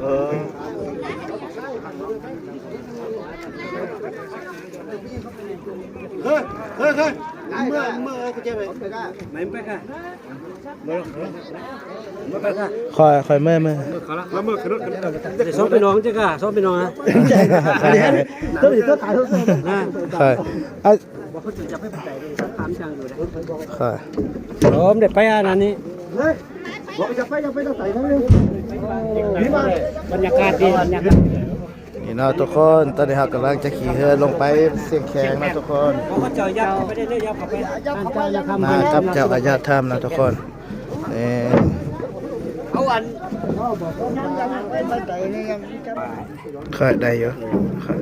ເອີ ເຮີ້ຍ ເຮີ້ຍ ເຮີ້ຍ ເມື່ອ ເມື່ອ ເອົາກຸນແຈໄປ ໄປ ໄປກະ ຂ້ອຍ ຂ້ອຍເມື່ອ ເມື່ອ ມາເມື່ອຂຶ້ນລົດກັນ ໄດ້ສອງພີ່ນ້ອງຈັກກະ ສອງພີ່ນ້ອງນະ ຕົວນີ້ຕົວຕາຍ ຂ້ອຍ ເອົາ ບໍ່ເຂົາຈະໄປໄປໄດ້ ຖາມຊ່າງຢູ່ເດ້ ຂ້ອຍ ໂອ້ ໄດ້ໄປອັນນັ້ນນີ້ ເຮີ້ຍ ບໍ່ຢາກໄປ ຢາກໄປທາງໃສນະ ນີ້ມາ ບັນຍາກາດດີ ບັນຍາກາດ ນີ້ເນາະທຸກຄົນ ຕອນນີ້ເຮົາກຳລັງຈະຂີ່ເຮືອລົງໄປຊຽງແຂງເນາະທຸກຄົນ ເຂົາເຈົ້າຍັບເຂົ້າໄປໄດ້ເດີ ຍັບເຂົ້າໄປ ມາກັບເຈົ້າອາຍະທຳເນາະທຸກຄົນ ເອີ ເອົາອັນ ຂ້ອຍໄດ້ຢູ່ ຂ້ອຍ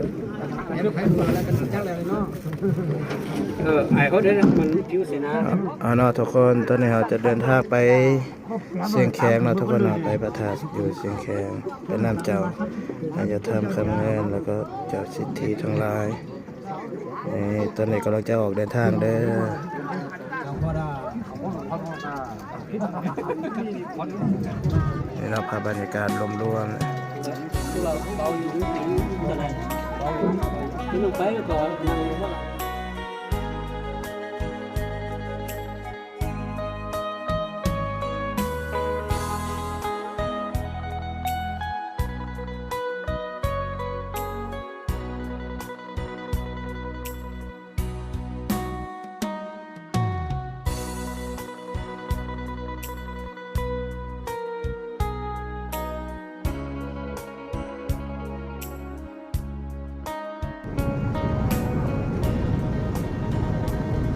ເອີ ໄອ້ເຂົາເດ້ ມັນຜິວເສນາ ເອົາເນາະທຸກຄົນ ຕອນນີ້ເຮົາຈະເດີນທາງໄປ ຊຽງແຂງເນາະທຸກຄົນເນາະ ໄປພະທາດຢູ່ຊຽງແຂງ ໄປນຳເຈົ້າອາຍະທຳຄຳເງິນ ແລ້ວກໍເຈົ້າສິດທິທັງຫຼາຍ ນີ້ ຕອນນີ້ກຳລັງຈະອອກເດີນທາງເດີ ນີ້ເນາະ ພາບບັນຍາກາດລວມ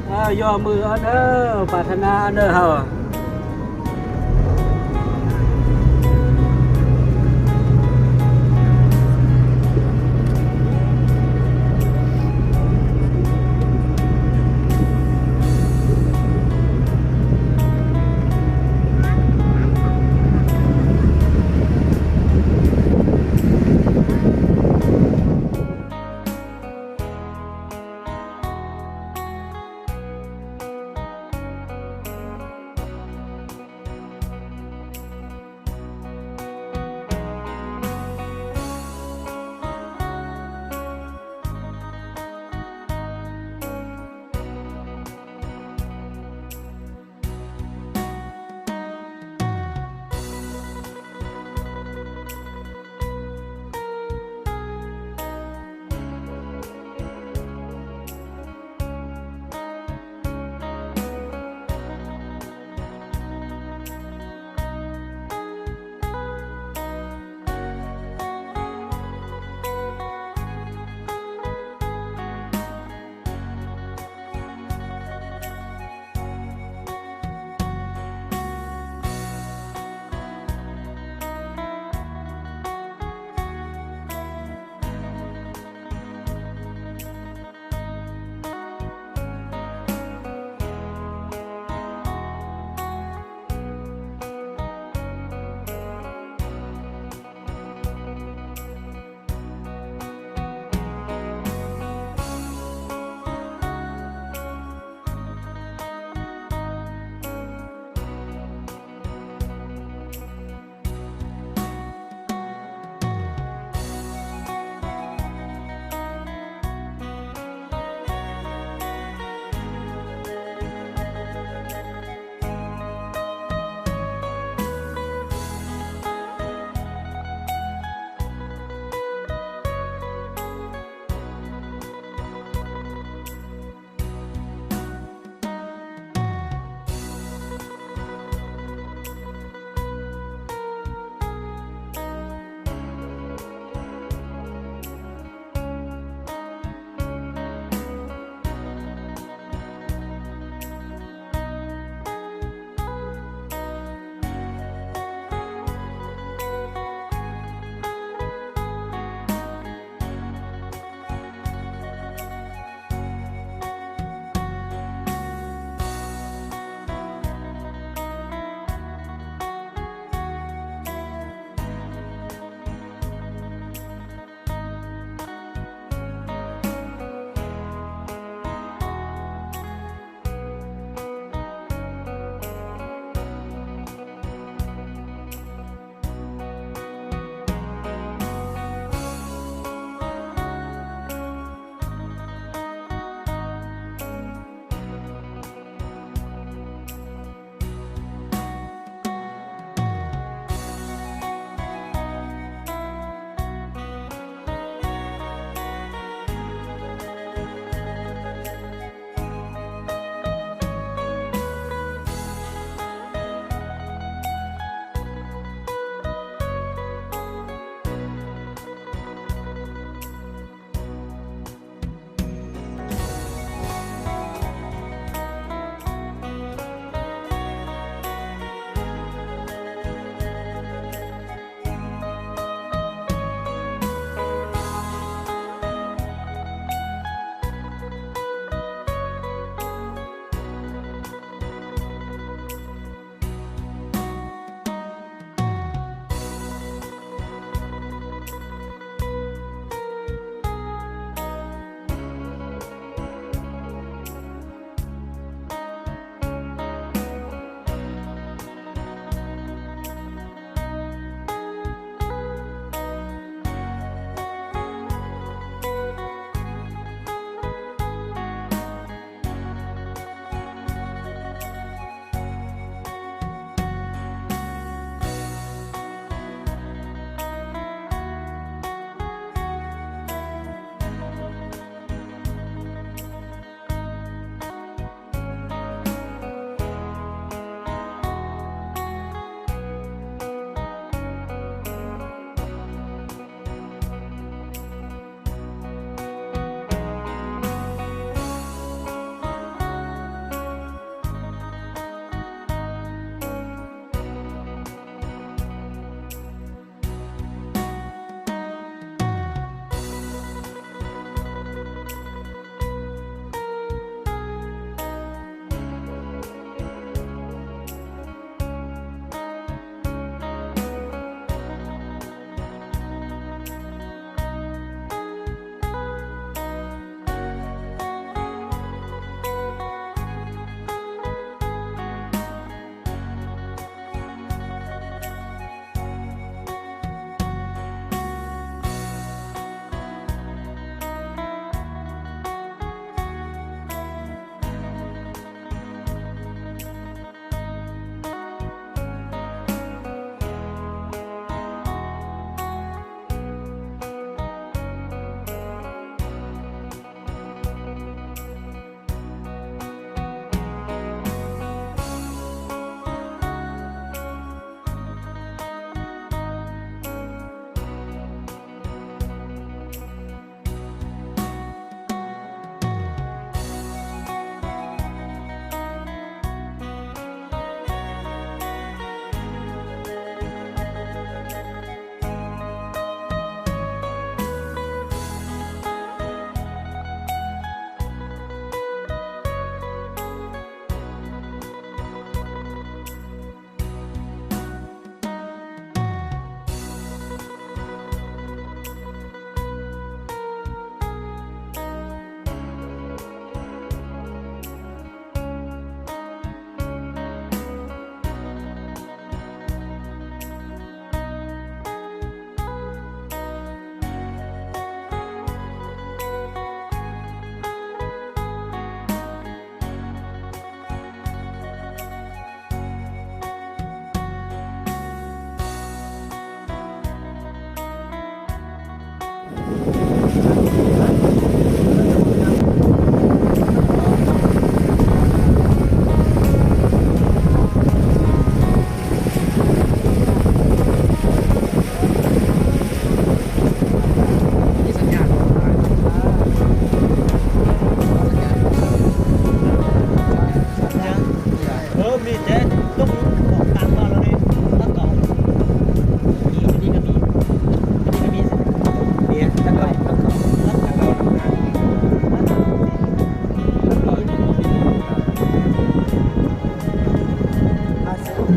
ໆ ອ້າວ ຍໍມືເອົາເດີ ປາດຖະໜາເດີເຮົາ. ເ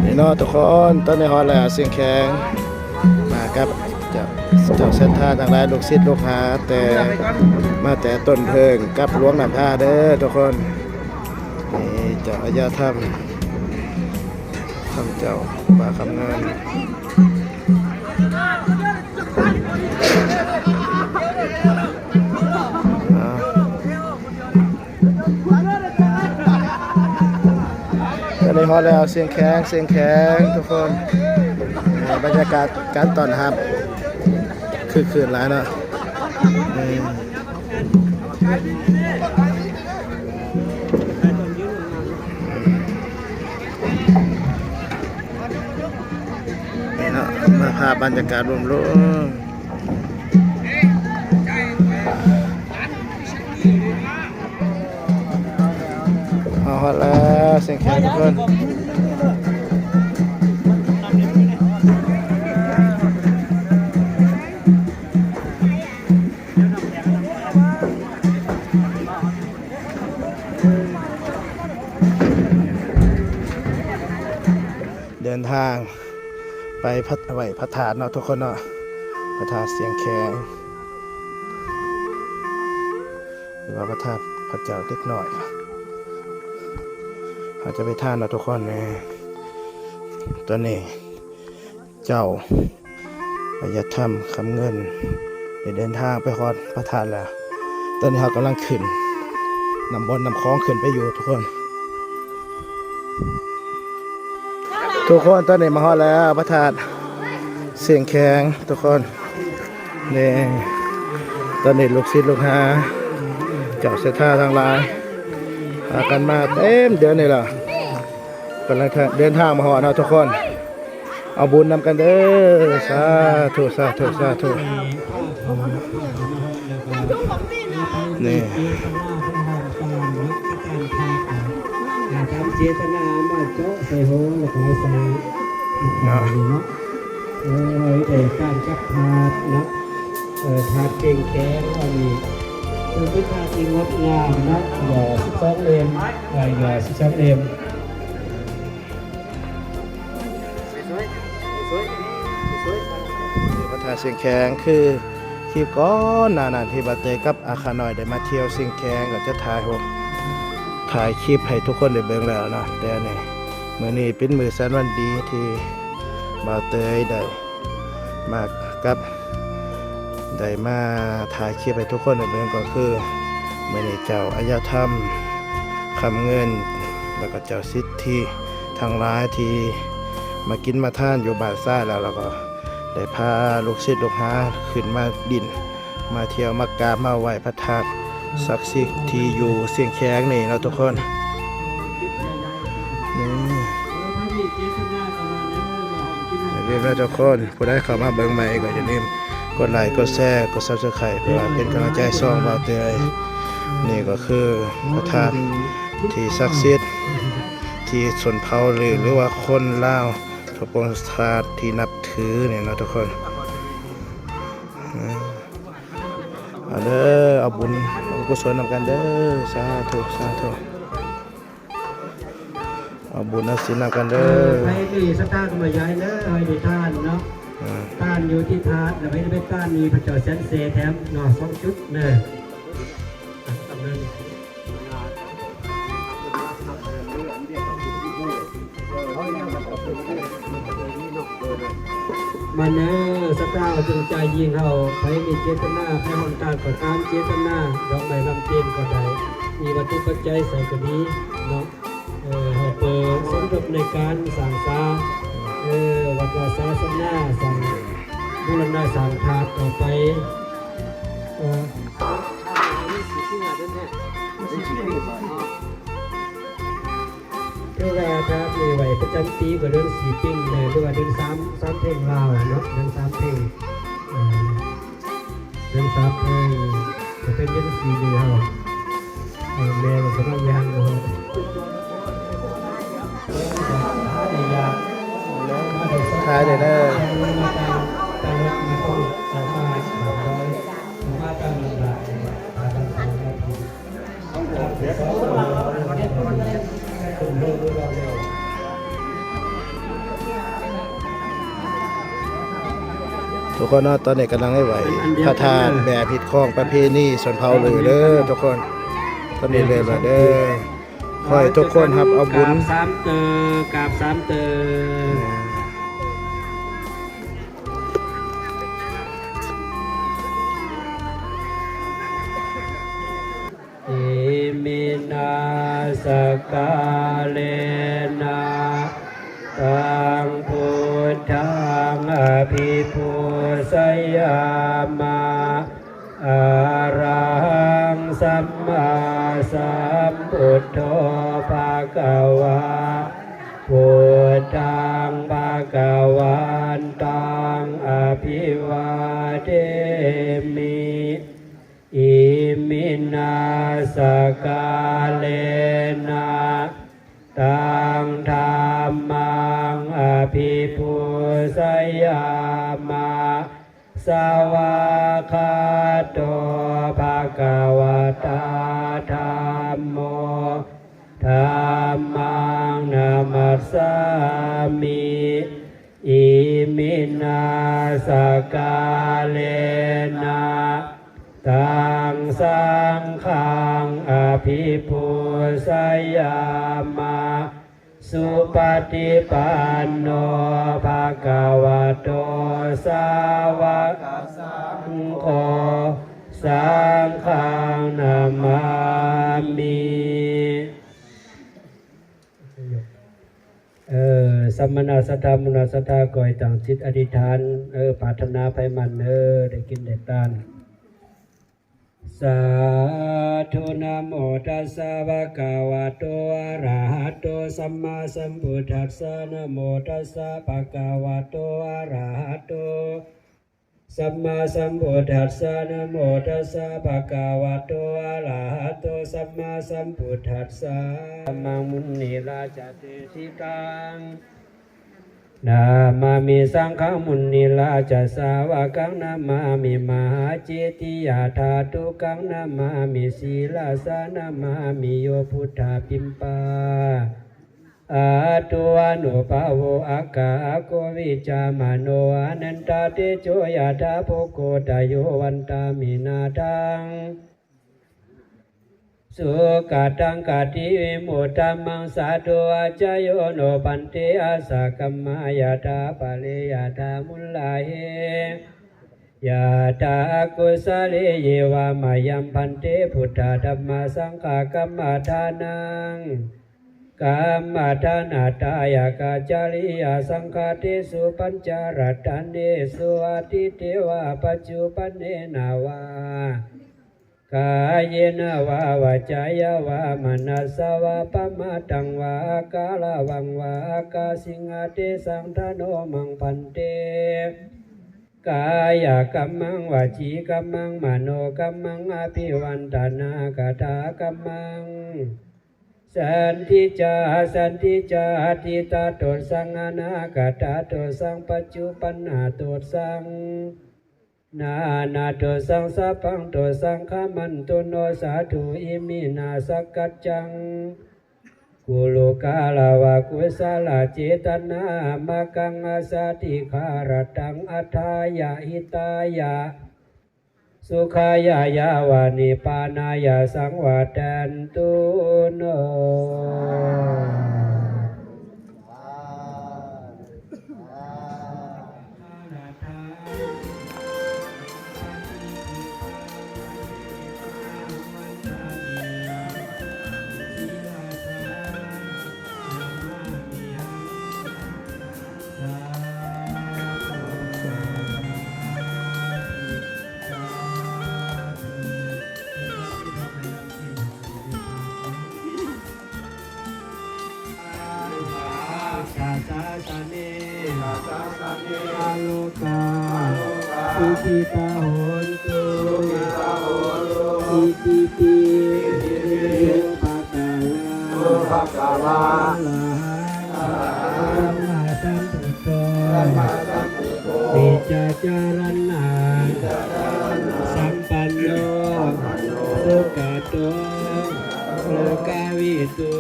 ນີ້ເນາະທຸກຄົນ, ຕອນນີ້ຮອດແລ້ວ ຊຽງແຂງ ມາກັບເຈົ້າ ເຈົ້າສັດທາທັງຫຼາຍ ລູກສິດລູກຫາ ແຕ່ ມາແຕ່ຕົ້ນເຜິ້ງກັບຫຼວງນ້ຳທາເດີທຸກຄົນ. ນີ້ເຈົ້າອາຍາທຳ ທຳເຈົ້າປ່າຄຳເງິນ. ອ່າ ຕອນນີ້ຮອດແລ້ວ ຊຽງແຂງ ຊຽງແຂງທຸກຄົນ. ອ່າ ບັນຍາກາດການຕ້ອນຮັບຄຶກຄື້ນຫຼາຍເນາະ. ອືມ ນີ້ເນາະ ມາພາບບັນຍາກາດລວມໆ. ເຮົາຮອດແລ້ວ ຊຽງແຂງທຸກຄົນ. ເດີນທາງໄປພັດ ໄຫວ້ພະທາດເນາະທຸກຄົນເນາະ, ພະທາດຊຽງແຂງ ຫຼືວ່າພະທາດພະເຈົ້າເດັກນ້ອຍ. ເຮົາຈະໄປທ່ານເນາະທຸກຄົນ. ນີ້ ຕອນນີ້ ເຈົ້າອາຍາທຳຄຳເງິນ ໄດ້ເດີນທາງໄປຮອດພະທາດແລ້ວ. ຕອນນີ້ເຮົາກຳລັງຂຶ້ນ ນຳບ່ອນນຳຂອງຂຶ້ນໄປຢູ່ທຸກຄົນ. ທຸກຄົນ ຕອນນີ້ມາຮອດແລ້ວ ພະທາດຊຽງແຂງທຸກຄົນ. ນີ້ ຕອນນີ້ລູກສິດລູກຫາ ເຈົ້າສັດທາທັງຫຼາຍ ພາກັນມາເຕັມເດີນີ້ລະ. ກຳລັງເດີນທາງມາຮອດເນາະທຸກຄົນ. ເອົາບຸນນຳກັນເດີ. ສາທຸ ສາທຸ ສາທຸ. ນີ້ ຕາມເຈດຕະນາມາເຈາະໃສ່ໂຮງ ແລ້ວກໍໃສ່ເນາະ. ເອີ ໄດ້ການກັບທາດເນາະ. ເອີ ທາດເກັ່ງແຂງອັນນີ້ ເຊິ່ງເປັນທາດທີ່ງົດງາມເນາະ. ຢໍສິບສອງເຫຼັ້ມ ເອີ ຢໍສິບສອງເຫຼັ້ມ. ພະທາດຊຽງແຂງ ຄືຄລິບກ່ອນໜ້ານັ້ນທີ່ບ່າວເຕີຍກັບອາຂ້ານ້ອຍໄດ້ມາທ່ຽວຊຽງແຂງ ກໍຈະຖ່າຍຮູບ ຖ່າຍຄລິບໃຫ້ທຸກຄົນໄດ້ເບິ່ງແລ້ວເນາະ. ແຕ່ນີ້ ມື້ນີ້ເປັນມື້ສັນວັນດີທີ່ບ່າວເຕີຍໄດ້ ມາກັບ ໄດ້ມາຖ່າຍຄລິບໃຫ້ທຸກຄົນໄດ້ເບິ່ງ ກໍຄືມື້ນີ້ເຈົ້າອາຍາທຳຄຳເງິນ ແລ້ວກໍເຈົ້າສິດທິທັງຫຼາຍທີ່ມາກິນມາທານຢູ່ບ້ານຊາຍແລ້ວ ແລ້ວກໍໄດ້ພາລູກສິດລູກຫາຂຶ້ນມາດິນ ມາທ່ຽວ ມາກາບ ມາໄຫວ້ພະທາດສັກສິດທີ່ຢູ່ຊຽງແຂງນີ້ເນາະທຸກຄົນ. ນີ້ ຢ່າລືມນະທຸກຄົນ ຜູ້ໃດເຂົ້າມາເບິ່ງໃໝ່ກໍຢ່າລືມກົດໄລ ກົດແຊ ກົດ Subscribe ເພື່ອເປັນກຳລັງໃຈຊ່ອງບ່າວເຕີຍ. ນີ້ກໍຄືພະທາດທີ່ສັກສິດທີ່ຊົນເຜົ່າລື ຫຼືວ່າຄົນລາວທົ່ວປວງຊາດທີ່ນັບຖືນີ້ເນາະທຸກຄົນ. ເອົາເດີ ເອົາບຸນເອົາກຸສົນນຳກັນເດີ. ສາທຸ ສາທຸ. ເອົາບຸນເອົາສິນນຳກັນເດີ. ໃຜມີສັດທາກໍມາຢາຍເດີ ໃຫ້ໄດ້ທານເນາະ. ອືມ ທານຢູ່ທີ່ທາດ ແລ້ວໃຜໄດ້ໄປທານ ມີພະເຈົ້າແສນເສແຖມເນາະ ສອງຈຸດເດີ. ມາເນີ ສັດທາເຮົາ ຈົງໃຈຍິ່ງເຮົາ ໃຜມີເຈດຕະນາ ໃຜຮ່ວມທານກໍຕາມເຈດຕະນາ ດອກໄມ້ລຳຕຽນກໍໄດ້ ມີວັດຖຸປັດໄຈໃສກໍດີເນາະ. ເອີ ເຮົາເປີດສົມທົບໃນການສ້າງສາ ເອີ ວັດວາສາສະໜາ ສ້າງບູລະນະສ້າງທາດຕໍ່ໄປ ເອີ ຄືວ່າທາດນີ້ໄວ້ປະຈຳປີກໍເດືອນສີ່ເປັງແຫຼະ ຫຼືວ່າເດືອນສາມ ສາມເພັງລາວເນາະ ເດືອນສາມເພັງ ເອີ ເດືອນສາມເພັງ ກໍເປັນເດືອນສີ່ເດືອນເຮົາ ເອີ ແມ່ກໍກຳລັງຍ່າງເນາະ. ຂາຍໄດ້ເດີ. ມາຕາມລຳດັບ ມາຕາມລຳດັບ. ເດ ທຸກຄົນເນາະ ຕອນນີ້ກຳລັງໄດ້ໄຫວ້ພະທາດແບບຮີດຄອງປະເພນີຊົນເຜົ່າເລີເດີທຸກຄົນ. ຕອນນີ້ເລີ່ມແລ້ວເດີ. ຂໍໃຫ້ທຸກຄົນຮັບເອົາບຸນ ກາບສາມເຕີ ກາບສາມເຕີ. ອິມິນາສະກາເລນະ ຕັງ ພຸດທັງ ອະພິປູຊະຍາມະ. ອະລະຫັງ ສຳມາສຳພຸດໂທ ພະຄະວາ. ພຸດທັງ ພະຄະວັນຕັງ ອະພິວາເທມິ. ອິມິນາສະກາເລນະ ຕັງ ທຳມັງ ອະພິປູຊະຍາມະ. ສະຫວາກຂາໂຕ ພະຄະວະຕາ ທຳໂມ. ທຳມັງ ນະມັດສາມິ. ອິມິນາສະກາເລນະ ຕັງ ສັງຄັງ ອະພິປູຊະຍາມະ. ສຸປະຕິປັນໂນ ພະຄະວະໂຕ ສາວະກະສັງໂຄ ສັງຄັງ ນະມາມິ. ເອີ ສະມະນະສັດທາ ມຸນະສັດທາ ຂໍໃຫ້ຕັ້ງຈິດອະທິຖານ ເອີ ປາດຖະໜາໃຜມັນເດີ ໄດ້ກິນໄດ້ທານ. ສາທຸ ນະໂມຕັດສະ ພະຄະວະໂຕ ອະລະຫະໂຕ ສຳມາສຳພຸດທັດສະ ນະໂມຕັດສະ ພະຄະວະໂຕ ອະລະຫະໂຕ ສຳມາສຳພຸດທັດສະ ນະໂມຕັດສະ ພະຄະວະໂຕ ອະລະຫະໂຕ ສຳມາສຳພຸດທັດສະ. ທຳມັງ ມຸນີ ລາຈະເຕສິຕັງ ນະມາມິ ສັງຄັງ ມຸນີ ລາຈະສາວະກັງ ນະມາມິ ມະຫາເຈດທິຍາທາຕຸກັງ ນະມາມິ ສີລາສາ ນະມາມິ ໂຍ ພຸດທະປິມປາ ອາຕຸອານຸພາໂວ ອາກາອາໂກ ວິຈາມະໂນ ອານັນຕາເຕໂຈ ຍະຖາພູໂກຕະໂຍ ວັນຕາມິນາທັງ ສຸກະຕັງ ຄະຕິວິມຸດຕະມັງ ສາທຸ ອາຈາໂຍໂນ ພັນເຕ ອາສະກຳມາ ຍະຖາປະເລ ຍະຖາມຸນລາເຫ ຍະຖາອະກຸສະເລ ເຍວະມະຍັງ ພັນເຕ ພຸດທະ ທຳມະ ສັງຄະ ກຳມະຖານັງ ກຳມະຖານາທາຍະກາຈາລິຍະສັງຄະເທສຸ ປັນຈະລັດຕະເນສຸ ອະທິດເທວາ ປັດຈຸປະເນນະວາ ກາເຍນະວາ ວາຈາຍາວາ ມະນະສາວາ ປະມາດຕັງວາ ອາກາລະວັງວາ ອາກາສິງຫະເທສັງ ທະໂນມັງ ພັນເຕ ກາຍະກຳມັງ ວະຈີກຳມັງ ມະໂນກຳມັງ ອະພິວັນທະນາກະຖາກຳມັງ ສັນທິຈາ ສັນທິຈາ ອະດີຕະໂຕດສັງ ອະນາກະຕະໂຕດສັງ ປັດຈຸບັນນະໂຕດສັງ ນານາໂຕດສັງ ສັບພັງໂຕດສັງ ຂະມັນຕຸໂນ ສາທຸ ອິມິນາສັກກັດຈັງ ກຸລຸກາລະວະກຸສະລະເຈຕະນາ ມະກັງອາສາທິຄາຣະຕັງ ອັດຖາຍະ ຫິຕາຍະ ສຸຂາຍະ ຍາວະນິບພານາຍະ ສັງວັດທັນຕຸໂນ. ສາສະເນ ອະໂລກາ ສຸຂິຕາ ໂຫນຕຸ ອິຕິປິ ໂສ ພະຄະວາ ອະລະຫັງ ສຳມາສຳພຸດໂທ ວິຈາຈາລະນະ ສຳປັນໂນ ສຸກະໂຕ ໂລກາວິທູ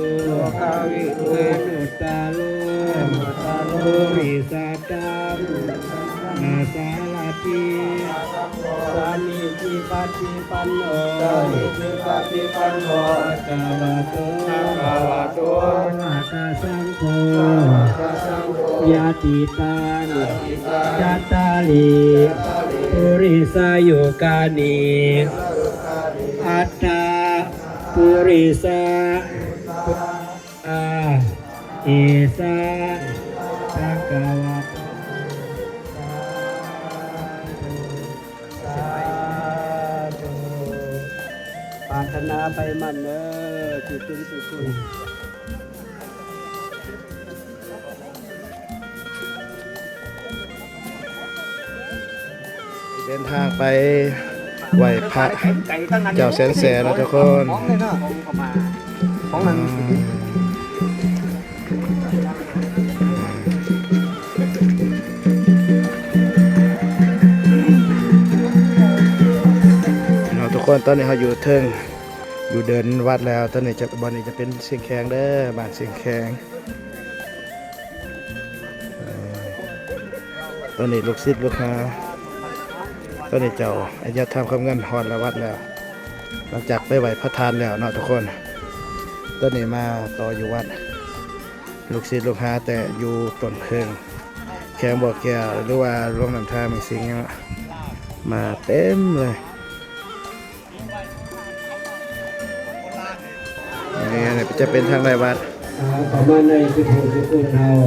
ມະນຸດຕາໂລ ປຸລິສະຕຳ ອາສາລະຕິ ສາມີຈິປະຕິປັນໂນ ສາມີຈິປະຕິປັນໂນ ພະຄະວະໂຕ ພະຄະວະໂຕ ສາວະກະສັງໂຄ ສາວະກະສັງໂຄ ຍະຕິຕັງ ຍະຕິຕັງ ຈັດຕາລິ ຈັດຕາລິ ປຸລິສະຍຸການິ ປຸລິສະຍຸການິ ອັດຕະ ປຸລິສະ ອາ ເອສະ ພະຄະວະໂຕ ສາທຸ ສາທຸ ປາດຖະໜາໄພໝັ້ນເດີ ທຸກຄົນທຸກຄົນ. ເດີນທາງໄປໄຫວ້ພະເຈົ້າແສນແສນເນາະທຸກຄົນ. ເນາະທຸກຄົນ ຕອນນີ້ເຮົາຢູ່ເທິງ ຢູ່ເດີ່ນວັດແລ້ວ. ຕອນນີ້ຈະ ບ່ອນນີ້ຈະເປັນຊຽງແຂງເດີ ບ້ານຊຽງແຂງ. ເອີ ຕອນນີ້ລູກສິດລູກຫາ ຕອນນີ້ເຈົ້າອາຍາທຳຄຳເງິນຮອດລະວັດແລ້ວ ຫຼັງຈາກໄປໄຫວ້ພະທາດແລ້ວເນາະທຸກຄົນ. ຕອນນີ້ມາຕໍ່ຢູ່ວັດ ລູກສິດລູກຫາແຕ່ຢູ່ຕົ້ນເຜິ້ງ ແຂວງບໍ່ແກ້ວ ຫຼືວ່າຫຼວງນ້ຳທາ ເມືອງສິງຫະ ມາເຕັມເລີຍ. ນີ້ ອັນນີ້ຈະເປັນທາງໃນວັດ ອ່າ ປະມານໃນ ຄືເຮົາ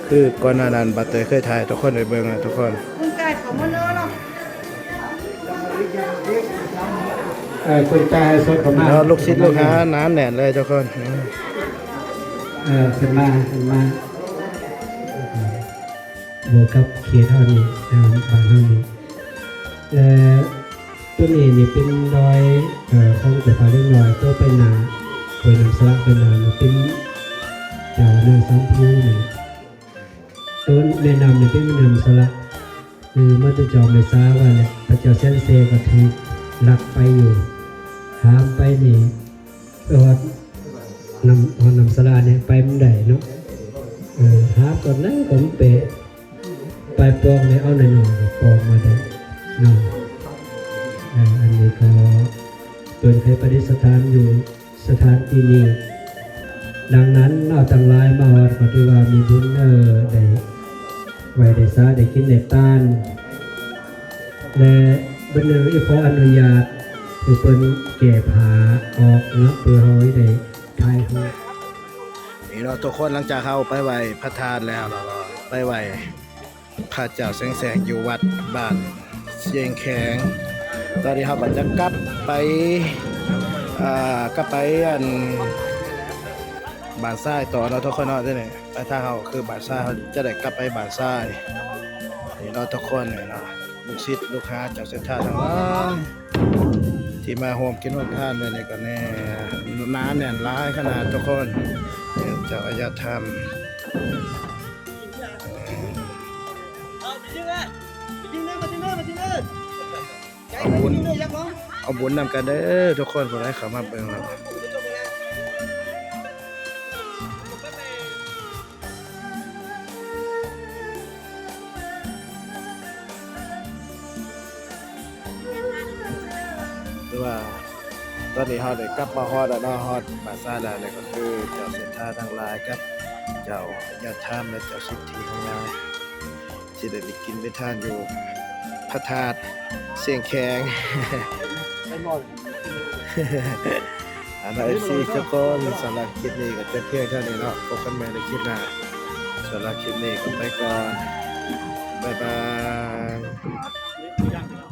ຄືກ່ອນໜ້ານັ້ນ ບາດເຕີຍເຄີຍຖ່າຍໃຫ້ທຸກຄົນໄດ້ເບິ່ງແລ້ວທຸກຄົນ. ເອີ ເພິ່ນຈ່າຍສົດເຂົ້າມາ ແລ້ວລູກສິດລູກຫາໜາແໜ້ນເລີຍທຸກຄົນ. ເອີ ເພິ່ນມາ ເພິ່ນມາ ບວກກັບເຂດເຮົານີ້ ອ່າ ບ້ານເຮົານີ້ ແລະ ຕົວນີ້ນີ້ເປັນດອຍ ເອີ ຂອງເຈົ້າຟ້າລິງນ້ອຍ ຕໍ່ໄປໜ້າ ຫ້ວຍນ້ຳສະລະໄປໜ້ານີ້ເປັນເຈົ້ານາງສຳພູນີ້ ຕົວແມ່ນ້ຳນີ້ເປັນແມ່ນ້ຳສະລະ ຄືມາແຕ່ເຈົ້າແມ່ສາວ່າແຫຼະ ພະເຈົ້າແສນແສນກໍຖືກລັກໄປຢູ່ ຂ້າມໄປນີ້ ຮອດນ້ຳ ຮອດນ້ຳສະລະນີ້ໄປມັນໄດ້ເນາະ ເອີ ຫາຕອນໃດກໍມັນເປະ ໄປປອກໄດ້ເອົາໜ້ອຍໆກໍປອກມາໄດ້ເນາະ ເອີ ອັນນີ້ກໍເພິ່ນເຄີຍປະດິດສະຖານຢູ່ສະຖານທີ່ນີ້ ດັ່ງນັ້ນເຮົາທັງຫຼາຍມາຮອດກໍຖືວ່າມີບຸນເດີ ໄດ້ໄຫວ້ໄດ້ສາ ໄດ້ກິນໄດ້ທານ ແລະ ເບິ່ງແນວນີ້ຂໍອະນຸຍາດໃຫ້ເພິ່ນແກ້ຜ້າອອກເນາະ ເພື່ອເຮົາໄດ້ຖ່າຍຮູບ. ນີ້ເນາະທຸກຄົນ ຫຼັງຈາກເຮົາໄປໄຫວ້ພະທາດແລ້ວ ແລ້ວກໍໄປໄຫວ້ພະເຈົ້າແສງແສງຢູ່ວັດບ້ານຊຽງແຂງ ຕອນນີ້ເຮົາກໍຈະກັບໄປ ເອີ ກັບໄປອັນບ້ານຊາຍຕໍ່ເນາະທຸກຄົນເນາະ. ດຽວນີ້ປາຍທາງເຮົາຄືບ້ານຊາຍ ເຮົາຈະໄດ້ກັບໄປບ້ານຊາຍ ນີ້ເນາະທຸກຄົນ ນີ້ເນາະ ລູກສິດລູກຫາເຈົ້າສັດທາທັງຫຼາຍ ທີ່ມາຮ່ວມກິນຮ່ວມທານມື້ນີ້ກໍແນ່ ໜາແໜ້ນຫຼາຍຂະໜາດທຸກຄົນ ເຈົ້າອາຍາທຳ ເອົາບຸນ ເອົາບຸນນຳກັນເດີທຸກຄົນ ຜູ້ໃດເຂົ້າມາເບິ່ງແລ້ວ ຄືວ່າຕອນນີ້ເຮົາໄດ້ກັບມາຮອດແລ້ວເນາະ ຮອດບ້ານຊາຍແລ້ວ ແລ້ວກໍຄືເຈົ້າສັດທາທັງຫຼາຍກັບເຈົ້າຍາດທາມ ແລະ ເຈົ້າສິດທິທັງຫຼາຍ ຊິໄດ້ໄປກິນໄປທານຢູ່ພະທາດຊຽງແຂງ ອັນນັ້ນ ເອັຟຊີ ທຸກຄົນ ສຳລັບຄລິບນີ້ກໍຈົບພຽງເທົ່ານີ້ເນາະ ພົບກັນໃໝ່ໃນຄລິບໜ້າ ສຳລັບຄລິບນີ້ກໍໄປກ່ອນ ບາຍບາຍ.